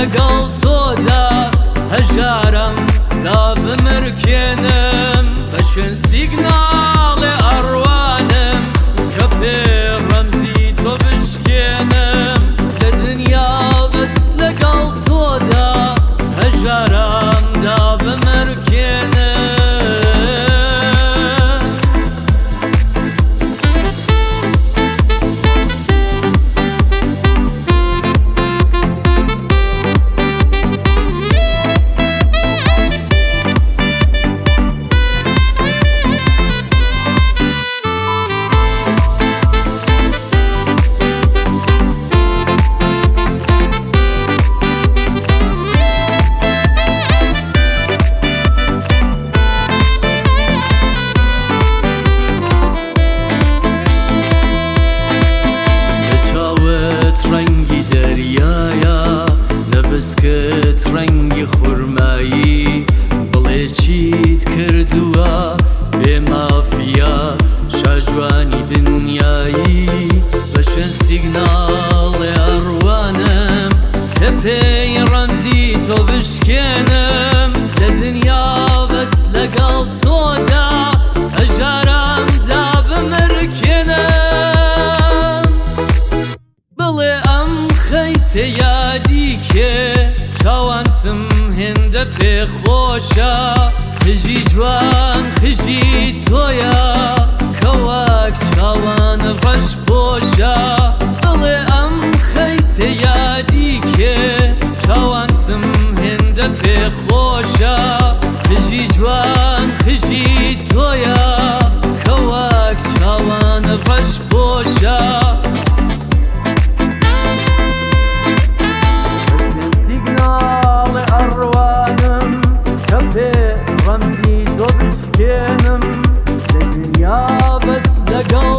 لەگەڵ تۆدا هەژارم دا بمرکێنم بە شوێن سیگناڵێ ئەڕوانم کە پێ ڕەمزی تۆ بشکێنم لە دنیا بەس لەگەڵ تۆدا هەژارم دا بمرکێنم. نە چاوت ڕەنگی دەریایە، نە بسکت ڕەنگی خورمایی، بڵێ چیت کردووە بێ مافیا شاجوانی دنیایی؟ بە شوێن سیگناڵێ ئەڕوانم کە پێی ڕەمزی تۆ بشکێنم لە دنیا بەس لەگەڵ تۆدا هەژارم دا بمرکێنم. بڵێ ئەم خەیتە یادی کێ چاوانتم هێندە پێ خۆشە قژی جوان قژی تۆیە کە وەک چاوان ڕەش پۆشە بڵێ ئەم خەیتە یادی کێ چاوانتم هێندە پێ خۆشە قژی جوان قژی تۆیە کە وەک چاوان ڕەش پۆشە. بە شوێن سیگناڵێ ئەڕوانم کە پێ ڕەمزی تۆ بشکێنم لە دنیا بەس لەگەڵ